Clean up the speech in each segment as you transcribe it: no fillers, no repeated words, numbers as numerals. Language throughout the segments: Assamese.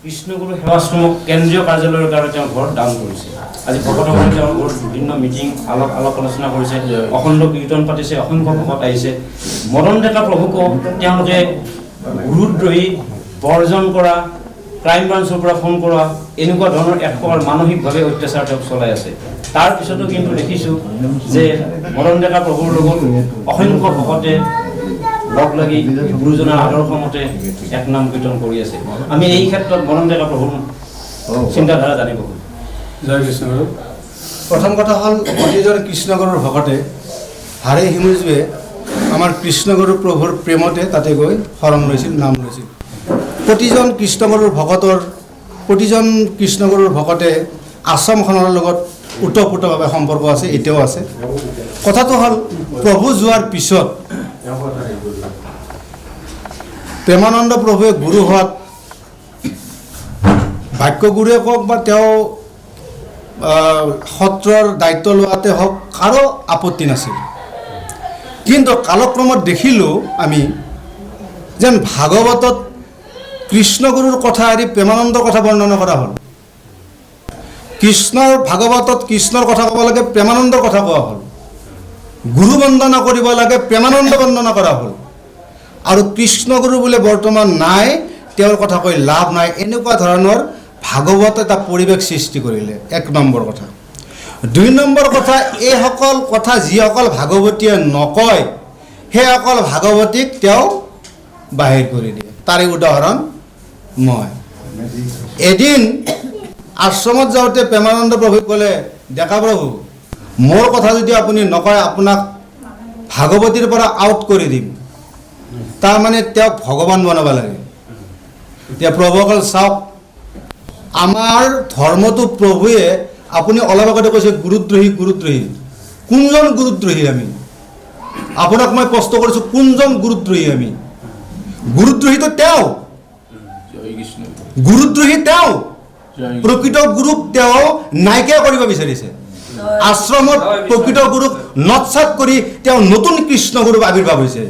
কৃষ্ণগুৰু সেৱাশ্ৰমক কেন্দ্ৰীয় কাৰ্যালয়ৰ কাৰণে তেওঁ ঘৰ দান কৰিছে। আজি ভকতসকলে তেওঁৰ ঘৰত বিভিন্ন মিটিং আলোক আলোক আলোচনা কৰিছে, অখণ্ড কীৰ্তন পাতিছে, অসংখ্য ভকত আহিছে। মদন ডেকা প্ৰভুকো তেওঁলোকে গুৰুদ্ৰোহী, বৰ্জন কৰা, ক্ৰাইম ব্ৰাঞ্চৰ পৰা ফোন কৰা, এনেকুৱা ধৰণৰ এক প্ৰকাৰ মানসিকভাৱে অত্যাচাৰ তেওঁক চলাই আছে। তাৰপিছতো কিন্তু দেখিছোঁ যে মদন ডেকা প্ৰভুৰ লগত অসংখ্য ভকতে লগ লাগি গুৰুজনাৰ আদৰ্শ মতে এক নাম কীৰ্তন কৰি আছে। আমি এই ক্ষেত্ৰত মদন ডেকা প্ৰভুৰ চিন্তাধাৰা জানিব খোজোঁ। জয় কৃষ্ণগুৰু। প্ৰথম কথা হ'ল, প্ৰতিজন কৃষ্ণগুৰুৰ ভকতে হাৰে হিমজুৱে আমাৰ কৃষ্ণগুৰু প্ৰভুৰ প্ৰেমতে তাতে গৈ শৰণ লৈছিল, নাম লৈছিল। প্ৰতিজন কৃষ্ণগুৰুৰ ভকতে আশ্ৰমখনৰ লগত ওতঃপ্ৰোতভাৱে সম্পৰ্ক আছে, এতিয়াও আছে। কথাটো হ'ল, প্ৰভু যোৱাৰ পিছত প্ৰেমানন্দ প্ৰভুৱে গুৰু হোৱাত বাক্যগুৰুৱে কওক বা তেওঁ সত্ৰৰ দায়িত্ব লোৱাতে হওক, কাৰো আপত্তি নাছিল। কিন্তু কালক্ৰমত দেখিলোঁ আমি যেন ভাগৱতত কৃষ্ণগুৰুৰ কথা এৰি প্ৰেমানন্দৰ কথা বৰ্ণনা কৰা হ'ল। কৃষ্ণৰ ভাগৱতত কৃষ্ণৰ কথা ক'ব লাগে, প্ৰেমানন্দৰ কথা কোৱা হ'ল। গুৰু বন্দনা কৰিব লাগে, প্ৰেমানন্দ বন্দনা কৰা হ'ল। আৰু কৃষ্ণগুৰু বোলে বৰ্তমান নাই, তেওঁৰ কথা কৈ লাভ নাই, এনেকুৱা ধৰণৰ ভাগৱত এটা পৰিৱেশ সৃষ্টি কৰিলে। এক নম্বৰ কথা। দুই নম্বৰ কথা, এইসকল কথা যিসকল ভাগৱতীয়ে নকয়, সেইসকল ভাগৱতীক তেওঁ বাহিৰ কৰি দিয়ে। তাৰে উদাহৰণ মই। এদিন আশ্ৰমত যাওঁতে প্ৰেমানন্দ প্ৰভুক ক'লে, "ডেকা প্ৰভু, মোৰ কথা যদি আপুনি নকয়, আপোনাক ভাগৱতীৰ পৰা আউট কৰি দিম।" তাৰমানে তেওঁক ভগৱান বনাব লাগে। এতিয়া প্ৰভুসকল চাওক, আমাৰ ধৰ্মটো প্ৰভুৱে, আপুনি অলপ আগতে কৈছে গুৰুদ্ৰোহী, গুৰুদ্ৰোহী, কোনজন গুৰুদ্ৰোহী আমি? আপোনাক মই প্ৰশ্ন কৰিছোঁ, কোনজন গুৰুদ্ৰোহী আমি? গুৰুদ্ৰোহীটো তেওঁ। গুৰুদ্ৰোহী তেওঁ। প্ৰকৃত গুৰুক তেওঁ নাইকিয়া কৰিব বিচাৰিছে। আশ্ৰমত প্ৰকৃত গুৰুক নৎসাত কৰি তেওঁ নতুন কৃষ্ণ গুৰুক আৱিৰ্ভাৱ হৈছে।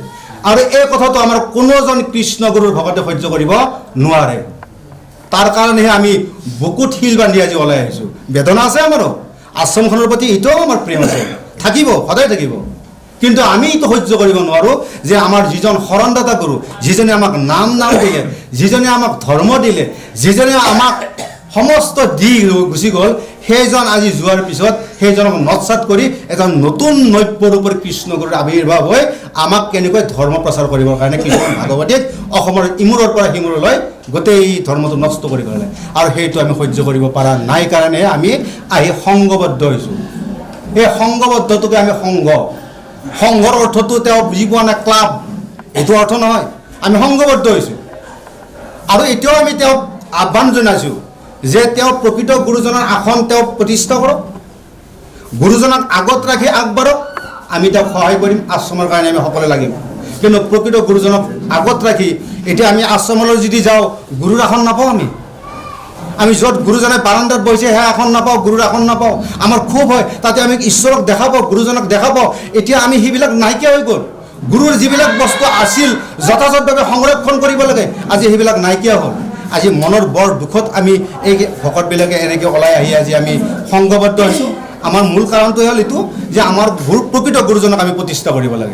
আৰু এই কথাটো আমাৰ কোনোজন কৃষ্ণ গুৰুৰ ভকতে সহ্য কৰিব নোৱাৰে। তাৰ কাৰণেহে আমি বুকুত শিল বান্ধি আজি ওলাই আহিছোঁ। বেদনা আছে আমাৰো আশ্ৰমখনৰ প্ৰতি, এতিয়াও আমাৰ প্ৰেম আছে, থাকিব, সদায় থাকিব। কিন্তু আমি এইটো সহ্য কৰিব নোৱাৰোঁ যে আমাৰ যিজন শৰণদাতা গুৰু, যিজনে আমাক নাম নাম দিলে, যিজনে আমাক ধৰ্ম দিলে, যিজনে আমাক সমস্ত দি গুচি গ'ল, সেইজন আজি যোৱাৰ পিছত সেইজনক নৎসাত কৰি এজন নতুন নব্য ৰূপৰ কৃষ্ণগুৰুৰ আৱিৰ্ভাৱ হৈ আমাক কেনেকৈ ধৰ্ম প্ৰচাৰ কৰিবৰ কাৰণে কিছুমান ভাগৱতীক অসমৰ ইমূৰৰ পৰা সিমূৰলৈ গোটেই ধৰ্মটো নষ্ট কৰি পেলালে। আৰু সেইটো আমি সহ্য কৰিব পৰা নাই কাৰণে আমি আহি সংঘবদ্ধ হৈছোঁ। এই সংঘবদ্ধটোকে আমি সংঘ, সংঘৰ অৰ্থটো তেওঁ বুজি পোৱা নাই, ক্লাব এইটো অৰ্থ নহয়। আমি সংঘবদ্ধ হৈছোঁ আৰু এতিয়াও আমি তেওঁক আহ্বান জনাইছোঁ যে তেওঁ প্ৰকৃত গুৰুজনাৰ আসন তেওঁ প্ৰতিষ্ঠা কৰক, গুৰুজনাক আগত ৰাখি আগবাঢ়ক। আমি তেওঁক সহায় কৰিম, আশ্ৰমৰ কাৰণে আমি সকলোৱে লাগিম। কিন্তু প্ৰকৃত গুৰুজনক আগত ৰাখি এতিয়া আমি আশ্ৰমলৈ যদি যাওঁ, গুৰুৰ আসন নাপাওঁ আমি। আমি য'ত গুৰুজনে বাৰান্দাত বহিছে, সেই আসন নাপাওঁ, গুৰুৰ আসন নাপাওঁ। আমাৰ ক্ষোভ হয়। তাতে আমি ঈশ্বৰক দেখা পাওঁ, গুৰুজনক দেখা পাওঁ। এতিয়া আমি সেইবিলাক নাইকিয়া হৈ গ'ল। গুৰুৰ যিবিলাক বস্তু আছিল, যথাযথভাৱে সংৰক্ষণ কৰিব লাগে, আজি সেইবিলাক নাইকিয়া হ'ল। আজি মনৰ বৰ দুখত আমি এই ভকতবিলাকে এনেকৈ ওলাই আহি আজি আমি সংঘবদ্ধ হৈছোঁ। আমাৰ মূল কাৰণটো হ'ল এইটো যে আমাৰ গুৰু, প্ৰকৃত গুৰুজনক আমি প্ৰতিষ্ঠা কৰিব লাগে।